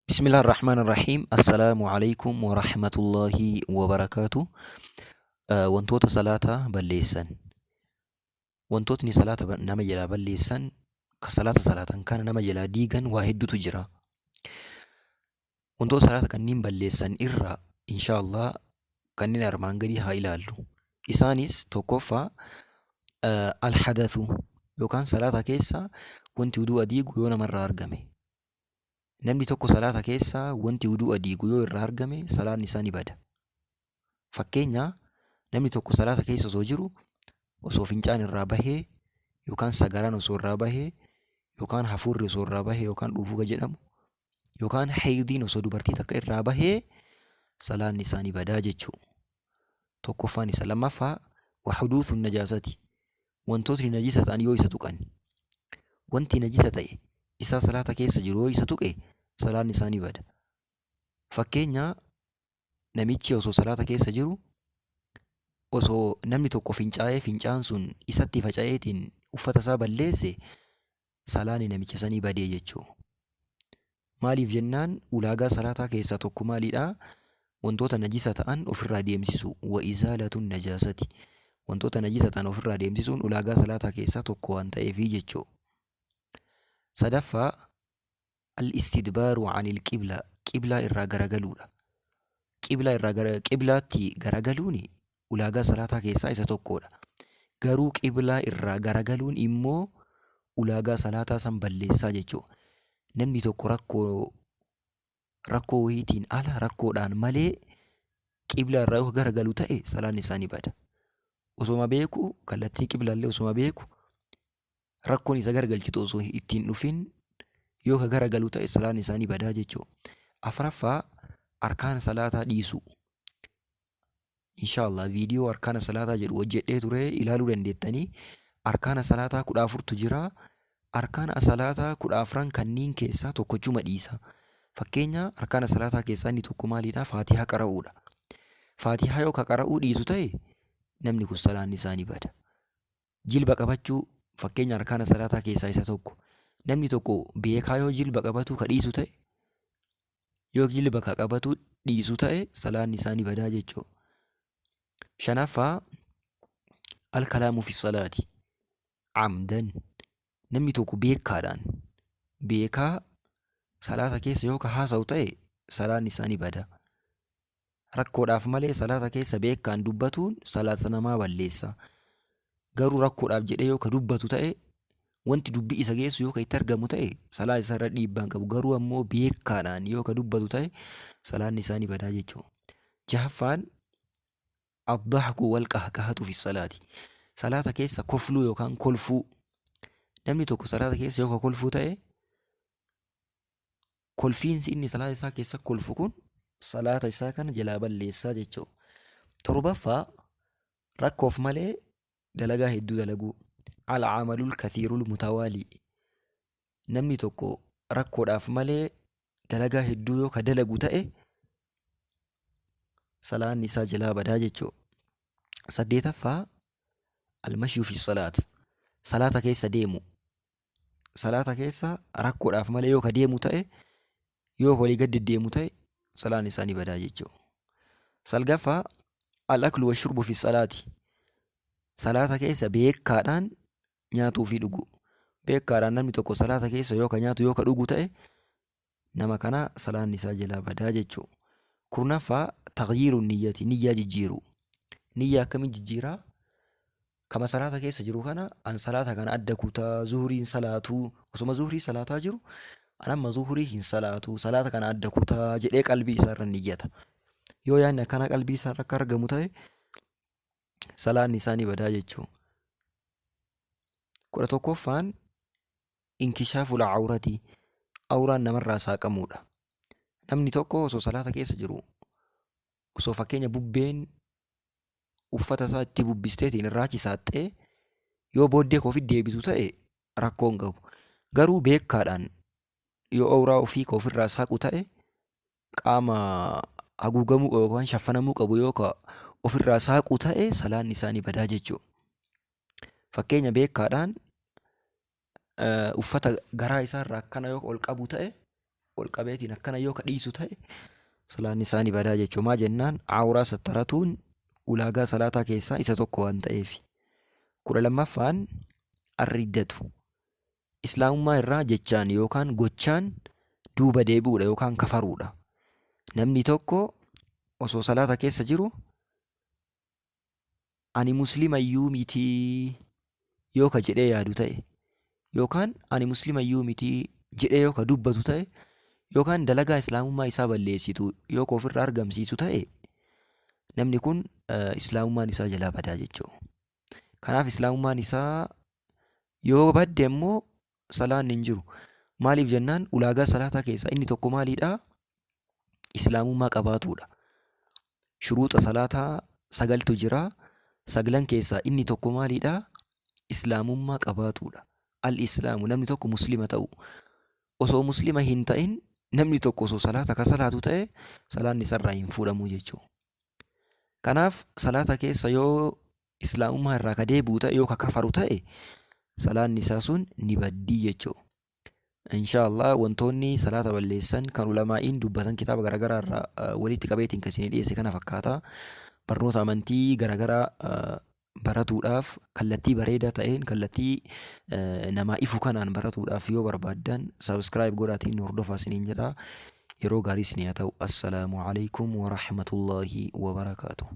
Bismillah ar-Rahmaan ar-Rahiim. Assalaamu alaikum wa rahmatullahi wa barakaatu. Wantoota salaata balleessan. Wantootni salaata nama jalaa balleessan, ka salaata salaatan kana nama jalaa diigan waa hedduutu jira. Wantoota salaata kanniin balleessan irraa inshaa Allah kanneen armaan gadii haa ilaallu. Isaanis tokkoffaa al-hadathu yookaan salaata keessa wanti wuduu'a diigu yoo namarraa argame. Namni tokko salaata keessa wanti wuduu'a diigu yoo irraa argame salaanni isaa ni bada. Fakkeenya namni tokko salaata keessa osoo jiru osoo fincaan irraa bahee yookaan sagaraan osoo irraa bahee yookaan hafuurri osoo irraa bahee yookaan dhuufuga jedhamu yookaan haydiin osoo dubartii takka irraa bahee salaanni isaa ni badaa jechuu. Tokkoffaan isa lammaffaa wahuduuthun najaasati wantootni najisa ta'an yoo isa tuqan wanti najisa ta'e isaa salaata keessa jiru yoo isa tuqe salaanni isaa ni bada. Fakkeenya namichi osoo salaata keessa jiru osoo namni tokko fincaa'ee fincaan sun isatti faca'eetiin uffata isaa balleesse salaanni namicha sanii badee jechuu. Maaliif jennaan ulaagaa salaataa keessaa tokko maalidha? Wantoota najisa ta'an ofirraa deemsisu. Wa izaalatun najaasati. Wantoota najisa ta'an ofirraa deemsisuun ulaagaa salaataa keessaa tokko waan ta'eefi jechuu. Sadaffaa al-istidbaaru anil qibla qiblaa irraa garagaluudha. Qiblaa irraa gara qiblaatti garagaluun ulaagaa salaataa keessaa isa tokkodha. Garuu qiblaa irraa garagaluun immoo ulaagaa salaataa san balleessaa jechuudha. Namni tokko rakkoo rakkoo wayiitiin ala rakkoodhaan malee qiblaa irraa yoo garagalu ta'e salaanni isaa ni bada. Osoma beeku kallattii qiblaallee osoma beeku rakkoon isa garagalchitu osoo itti hin dhufin yoo ka garagalu ta'e salaan isaa ni badaa jechuudha. Afraffaa arkaana salaataa dhiisuu. Inshaallah viidiyoo arkaana salaataa jedhu hojjedhee ture ilaaluu dandeettanii. Arkaana salaataa 14tu jira. Arkaana salaataa 14n kanniin keessaa tokkochuma dhiisa. Fakkeenya arkaana salaataa keessaa inni tokko maalidha? Faatihaa qara'uudha. Faatihaa yoo ka qara'uu dhiisu ta'e namni kun salaanni isaa ni bada. Jilba qabachuu fakkeenya arkaana salaataa keessaa isa tokko. Namni tokko beekaa yoo jilba qabatuu ka dhiisu ta'e yoo jilba ka qabatuu dhiisu ta'e salaanni isaa ni badaa jechuudha. Shanaffaa alkalaamu fi salaati amdan namni tokko beekaadhaan beekaa salaata keessa yoo ka haasa'u ta'e salaanni isaa ni bada. Rakkoodhaaf malee salaata keessa beekkaan dubbatuun salaata namaa balleessa. Garuu rakkoodhaaf jedhee yoo ka dubbatu ta'e wanti dubbii isa geessu yoo ka itti argamu ta'e salaata isaa irra dhiibbaa hin qabu. Garuu ammoo beekkaadhaan yoo ka dubbatu ta'e salaanni isaa ni badaa jechuudha. Jahaffaan addahku wal qahqahatu fi salaati. Salaata keessa kofluu yookaan kolfuu. Namni tokko salaata keessa yoo ka kolfuu ta'e kolfiinsi inni salaata isaa keessa kolfu kun salaata isaa kana jalaa balleessaa jechuudha. Torbaffaa rakkoof malee dalagaa hedduu dalaguu. Al-amalul kathiirul mutawaalii. Namni tokko rakkoodhaaf malee dalagaa hedduu yoo ka dalagu ta'e salaanni isaa jalaa badaa jechuudha. Saddeetaffaa almashyu fi salaat. Salaata keessa deemu. Salaata keessa rakkoodhaaf malee yoo ka deemu ta'e yoo walii gad deddeemu ta'e salaan isaa ni badaa jechuudha. Salgaffaa al-aklu wa shurbu fi salaati. Salaata keessa beekaadhaan nyaatuu fi dhuguu. Beekaadhaan namni tokko salaata keessa yoo ka nyaatu yoo ka dhugu ta'e nama kana salaanni isaa jalaa badaa jechuudha. Kurnaffaa taghyiiru niyyati niyyaa jijjiiruu. Niyyaa akkamiin jijjiiraa? Kama salaata keessa jiru kana an salaata kana adda kutaa zuhuriin salaatuu osoma zuhurii salaataa jiru an amma zuhurii hin salaatuu salaata kana adda kutaa jedhee qalbii isaa irra niyyata. Yoo yaadni akkanaa qalbii isaa irra akka argamu ta'e salaanni isaa ni badaa jechuudha. 11ffaan inkishaaful awrati awraan namarraa saaqamuudha. Namni tokko osoo salaata keessa jiru osoo fakkeenya bubbeen uffata isaa itti bubbisteetiin irraa achi saaxxee yoo booddee koo ofitti deebitu ta'e rakkoo hin qabu. Garuu beekaadhaan yoo awraa ofii ka ofirraa saaqu ta'e qaama haguugamuu qabu yookaan shaffanamuu qabu yoo ka ofirraa saaqu ta'e salaanni isaa ni badaa jechuudha. Fakkeenya beekaadhaan uffata garaa isaarraa akkana yoo ol qabu ta'e ol qabeetiin akkana yoo ka dhiisu ta'e salaanni isaa ni badaa jechuudha. Maa jennaan awraa sattaratuun ulaagaa salaataa keessaa isa tokko waan ta'eef. 12ffaan arriddatu. Islaamummaa irraa jechaan yookaan gochaan duuba deebi'uudha yookaan kafaruudha. Namni tokko osoo salaata keessa jiru ani muslimayyuu mitii yoo ka jedhee yaadu ta'e yookaan ani muslimayyuu mitii jedhee yoo ka dubbatu ta'e yookaan dalagaa islaamummaa isaa balleessitu yoo ka ofirraa argamsiisu ta'e namni kun islaamummaan isaa jalaa badaa jechuudha. Kanaaf islaamummaan isaa yoo badde immoo salaanni hin jiru. Maaliif jennaan ulaagaa salaataa keessaa inni tokko maaliidha? Islaamummaa qabaatuudha. Shuruuxa salaataa sagaltu jira. Saglan keessaa inni tokko maaliidha? Islaamummaa qabaatuudha. Al-Islaamu namni tokko muslima ta'u. Osoo muslima hin ta'in namni tokko osoo salaata ka salaatu ta'e salaanni isarraa hin fuudhamu jechuudha. Kanaaf salaata keessa yoo islaamummaa irraa ka deebi'u ta'e yoo ka kafaru ta'e salaanni isaa sun ni baddii jechuudha. Inshaallah wantoonni salaata balleessan kan ulamaa'iin dubbatan kitaaba garaagaraa irraa walitti qabeetiin kan isinii dhiyeesse kana fakkaata. Barnoota amantii garaagaraa baratuudhaaf kallattii bareedaa ta'een kallattii namaa ifu kanaan baratuudhaaf yoo barbaaddan subscribe godhaatiin nu hordofaa isiniin jedha. Yeroo gaarii isinii haa ta'u. Assalaamu alaikum wa rahmatullaahi wa barakaatuh.